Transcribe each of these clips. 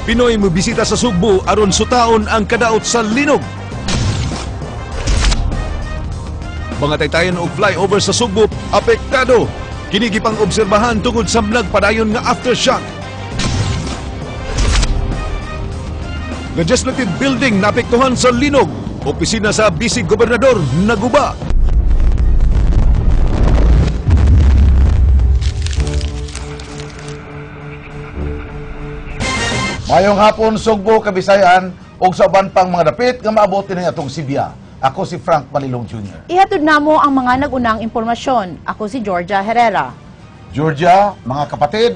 Pinoy mobisita sa Sugbo aron sutaon ang kadaot sa linog. Mga taytayan og flyover sa Sugbo apektado. Kini gipang obserbahan tungod sa nagpadayon nga aftershock. Legislative building naapektuhan sa linog. Opisina sa Vice Gobernador naguba. Mayong hapon, Sugbo, Kabisayan, ug sa uban pang mga dapit nga maabot dinhi atong Sibya. Ako si Frank Malilong Jr. Ihatod namo ang mga nagunang impormasyon. Ako si Georgia Herrera. Georgia, mga kapatid,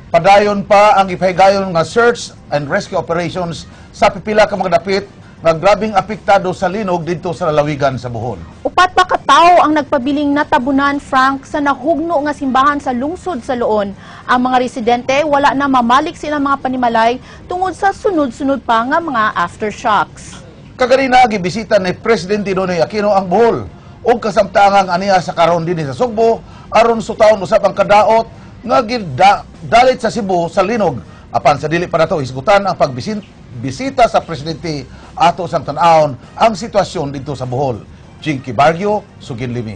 padayon pa ang ipahigayon nga search and rescue operations sa pipila ka mga dapit nga grabing apektado sa linog didto sa lalawigan sa Bohol. 4 pa ka tawo ang nagpabiling natabunan, Frank, sa nahugno nga simbahan sa lungsod sa Loon. Ang mga residente wala na mamalik silang mga panimalay tungod sa sunod-sunod pa nga mga aftershocks. Kaganina gibisita ni Presidente Noynoy Aquino ang Bohol ug kasamtangang aniya sa karon dinhi sa Sugbo aron sutaon usab ang kadaot nga gidalit sa Cebu sa linog. Apan sa dili pa nato hisgutan ang pagbisita sa presidente, ato sang tan-awon ang sitwasyon didto sa Bohol. Jinky Barrio, Sugin Limi.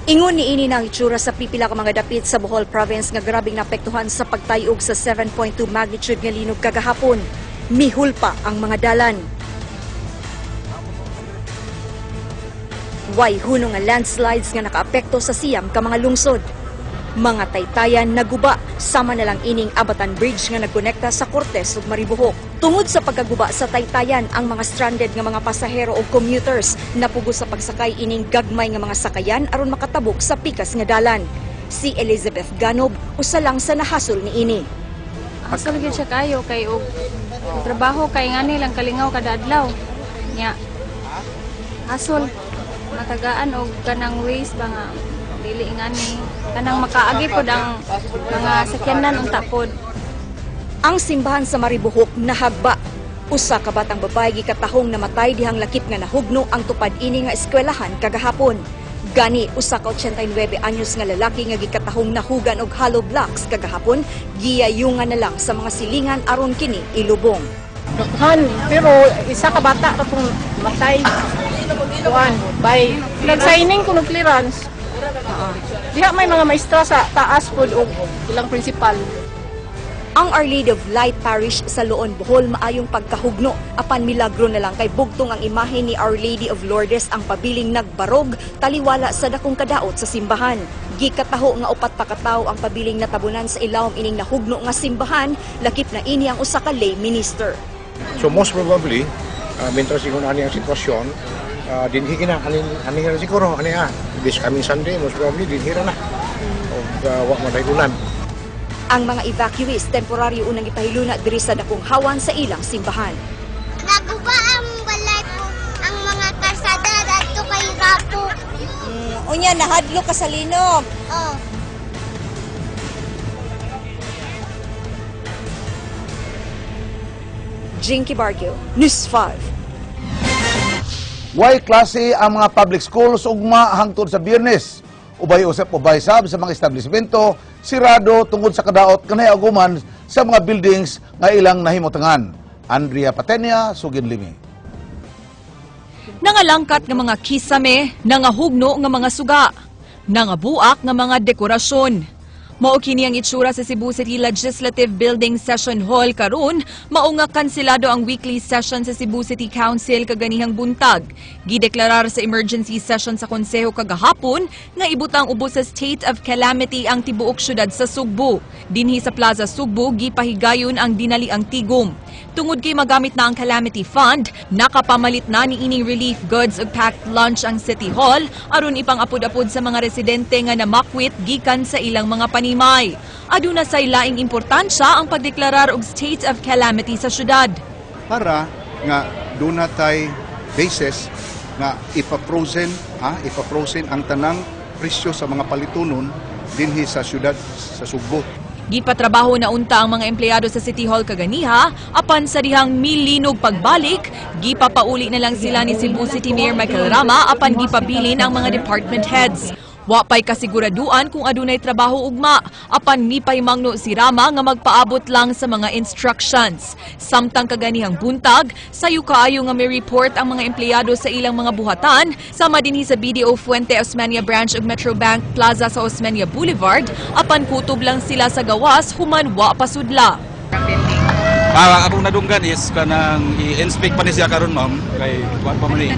Ingon ni ini ang itsura sa pipila ka mga dapit sa Bohol Province nga grabing naapektuhan sa pagtayog sa 7.2 magnitude nga linog kagahapon. Mihulpa ang mga dalan. Way huno nga landslides nga nakaapekto sa siyam ka mga lungsod. Mga taytayan naguba, sama na lang ining Abatan Bridge nga nagkonekta sa Cortes ug Maribojoc. Tungod sa pagkaguba sa taytayan, ang mga stranded nga mga pasahero ug commuters napugo sa pagsakay ining gagmay nga mga sakayan aron makatabok sa pikas nga dalan. Si Elizabeth Ganob usa lang sa nahasol niini. Hasol gyud siya kayo kay og trabaho kay ngani lang kalingaw kada adlaw. Nya hasol matagaan og kanang ways ba nga dili ngani kanang makaagi pod ang mga sakyanan unta pod. Ang simbahan sa Maribojoc nahagba. Usa ka batang babae gikatahong namatay dihang lakip nga nahugno ang tupad ini nga eskwelahan kagahapon. Gani usa ka 89 anyos nga lalaki nga gikatahong nahugan og hollow blocks kagahapon, giyayungan na lang sa mga silingan aron kini ilubong. Daghan, pero isa ka bata ka pong matay. Kuan, by nag-signing ko ng clearance. Diha may mga maestra sa taas pod og ilang principal. Ang Our Lady of Light Parish sa Loon, Bohol maayong pagkahugno apan milagro na lang kay bugtong ang imahe ni Our Lady of Lourdes ang pabiling nagbarog taliwala sa dakong kadaot sa simbahan. Gikataho nga 4 pa ka tawo ang pabiling natabunan sa ilawom ining nahugno nga simbahan, lakip na ini ang usa ka lay minister. So most probably, mientras ingon ani ang sitwasyon, dinhi kina ani ra siguro ani this coming Sunday most probably dinhi ra na. Og wa man ulan. Ang mga evacuees temporaryo unang ipahiluna diri sa dakong hawan sa ilang simbahan. Naguba ang balay ko, ang mga karsada dadto kay Rapo. Unya nahadlo ka sa linog. Oh. Jinky Barrio, News 5. Way klase ang mga public schools ugma hangtod sa Biyernes. Ubay usap ubay sab sa mga establishmento sirado tungod sa kadaot kanay aguman sa mga buildings nga ilang nahimutangan. Andrea Patenia, Sugin Limi. Nangalangkat nga mga kisame, nangahugno nga mga suga, nangabuak nga mga dekorasyon. Mao kini ang itsura sa Cebu City Legislative Building Session Hall karon, mao nga kanselado ang weekly session sa Cebu City Council kaganihang buntag. Gideklarar sa emergency session sa konseho kagahapon nga ibutang ubos sa state of calamity ang tibuok syudad sa Sugbo. Dinhi sa Plaza Sugbo gipahigayon ang dinaliang tigom. Tungod kay magamit na ang Calamity Fund, nakapamalit na ni ining relief goods ug packed lunch ang City Hall aron ipang-apod-apod sa mga residente nga namakwit gikan sa ilang mga panimay. Aduna say laing importansya ang pagdeklarar og state of calamity sa syudad. Para nga duna tay basis nga ipa-frozen ang tanang presyo sa mga palitunon dinhi sa syudad sa Sugbo. Gipatrabaho na unta ang mga empleyado sa City Hall kaganiha, apan sa dihang milinog pagbalik, gipapauli na lang sila ni Cebu City Mayor Michael Rama apan gipabilin ang mga department heads. Wa pa'y kasiguraduan kung adunay trabaho ugma, apan mipay mangno si Rama nga magpaabot lang sa mga instructions. Samtang kaganihang buntag, sayo kaayo nga may report ang mga empleyado sa ilang mga buhatan, sama dinhi sa BDO Fuente Osmeña Branch ug Metrobank Plaza sa Osmeña Boulevard, apan kutob lang sila sa gawas human wa pasudla. Akong nadunggan is kanang i-inspect pa ni siya karon, ma'am, kay kuan pa man ni.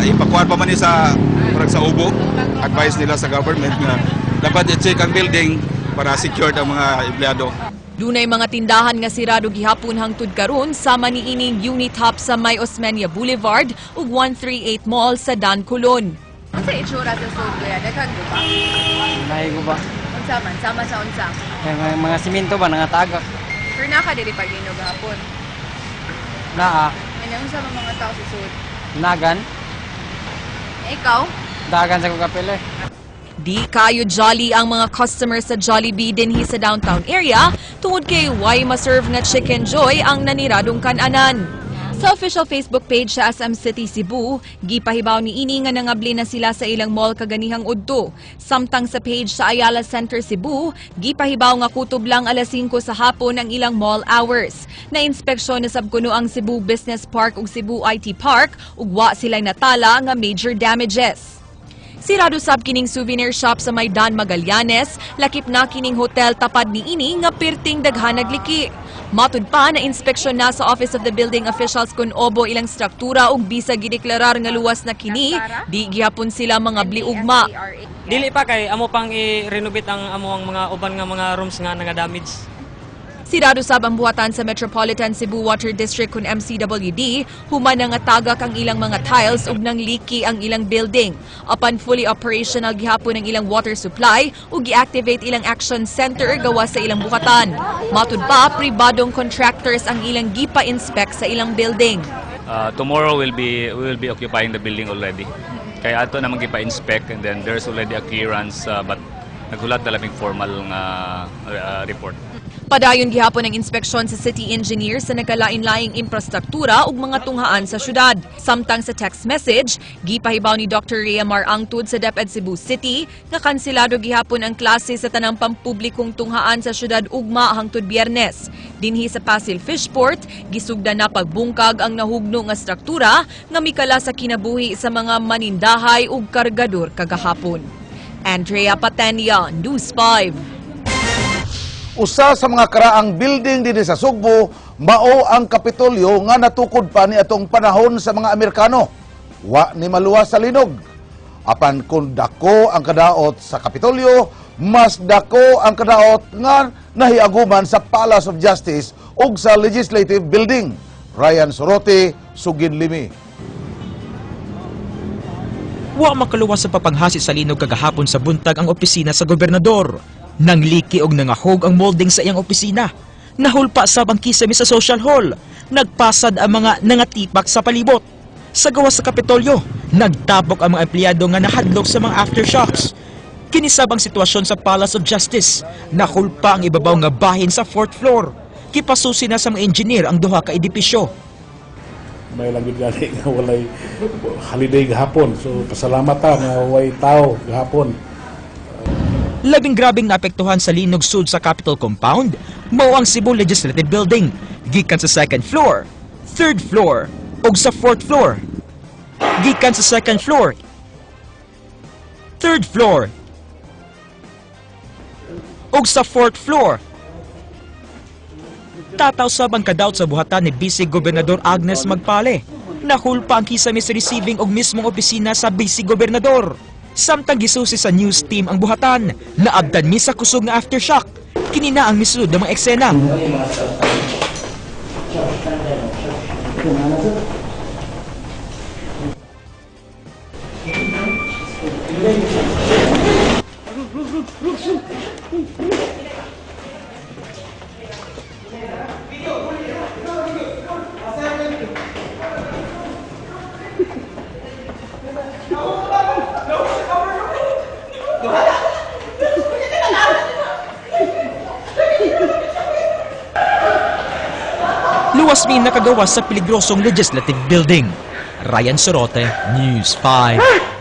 Ipakuan pa man ni sa murag sa ubo. Advice nila sa government nga dapat i-check ang building para secured ang mga empleyado. Dunay mga tindahan nga sirado gihapon hangtod karon sama ni ining Unitop sa May Osmeña Boulevard ug 138 Mall sa Dan Colon. Unsa itsura sa sud kuya? Daghang guba. Nahi guba. Unsa man sama sa unsa? Kay mga simento ba nangatagak. Pero naka diri pag inog hapon. Naa. Ano unsa man mga tao sa sud? Nagan. Ikaw? Dagan sa kong eh. Di kayo jolly ang mga customer sa Jollibee dinhi sa downtown area tungod kay why maserve nga Chicken Joy ang naniradong kananan. Sa official Facebook page sa SM City Cebu, gipahibaw ni ini nga nangabli na sila sa ilang mall kaganihang udto. Samtang sa page sa Ayala Center Cebu, gipahibaw nga kutob lang alas 5 sa hapon ang ilang mall hours. Na-inspeksyon na sab kuno ang Cebu Business Park ug Cebu IT Park ug wa sila'y natala nga major damages. Sirado sab kining souvenir shop sa Maydan Magallanes, lakip na kining hotel tapad ni ini nga pirting daghan nagliki. Matud pa na inspeksyon na sa Office of the Building Officials kun obo ilang struktura ug bisag gideklarar nga luwas na kini, di gihapon sila mga bliugma. Dili pa kay amo pang i-renovate ang amo ang mga uban nga mga rooms nga nga-damage. Sirado sab ang buhatan sa Metropolitan Cebu Water District kun MCWD, human nga tagak ang ilang mga tiles ug nang leaky ang ilang building. Apan fully operational gihapon ang ilang water supply ug gi-activate ilang action center gawa sa ilang buhatan. Matud pa, pribadong contractors ang ilang gipa-inspect sa ilang building. Tomorrow we will be occupying the building already. Kaya ato naman gipa-inspect and then there's already a clearance, but naghulat na laming formal nga report. Padayon gihapon ang inspeksyon sa city engineer sa nagkalain-laing infrastruktura ug mga tunghaan sa syudad. Samtang sa text message, gipahibaw ni Dr. Rhea Mar Angtud sa DepEd Cebu City nga kanselado gihapon ang klase sa tanang pampublikong tunghaan sa syudad ugma hangtod Biyernes. Dinhi sa Pasil Fishport, gisugdan na pagbungkag ang nahugno nga struktura nga mikala sa kinabuhi sa mga manindahay ug kargador kagahapon. Andrea Patenia, News 5. Usa sa mga karaang building dinhi sa Sugbo mao ang Kapitolyo nga natukod pa ni atong panahon sa mga Amerikano. Wa ni maluwas sa linog. Apan kung dako ang kadaot sa Kapitolyo, mas dako ang kadaot nga nahiaguman sa Palace of Justice ug sa Legislative Building. Ryan Sorote, Sugin Limi. Wa makaluwas sa papanghasi sa linog kagahapon sa buntag ang opisina sa gobernador. Nangliki og nangahog ang molding sa iyang opisina. Nahulpa sab ang kisame sa social hall. Nagpasad ang mga nangatipak sa palibot. Sa gawas sa Kapitolyo, nagtabok ang mga empleyado nga nahadlok sa mga aftershocks. Kinisab ang sitwasyon sa Palace of Justice. Nahulpa ang ibabaw nga bahin sa fourth floor. Kipasusi na sa mga engineer ang duha ka edipisyo. May lang gyud gani nga walay holiday gahapon. So pasalamat ta nga walay tao gahapon. Labing grabeng naapektuhan sa linog sud sa Capitol Compound mao ang Cebu Legislative Building, gikan sa second floor, third floor ug sa fourth floor. Gikan sa second floor, third floor ug sa fourth floor. Tataw sab ang kadaot sa buhatan ni Vice Gobernador Agnes Magpale. Nahulpa ang kisame sa receiving og mismong opisina sa Vice Gobernador. Samtang gisusi sa news team ang buhatan, naabdan mi sa kusog nga aftershock. Kini na ang misulod ng mga eksena. Luwas mi nakagawas sa peligrosong legislative building. Ryan Sorote, News 5.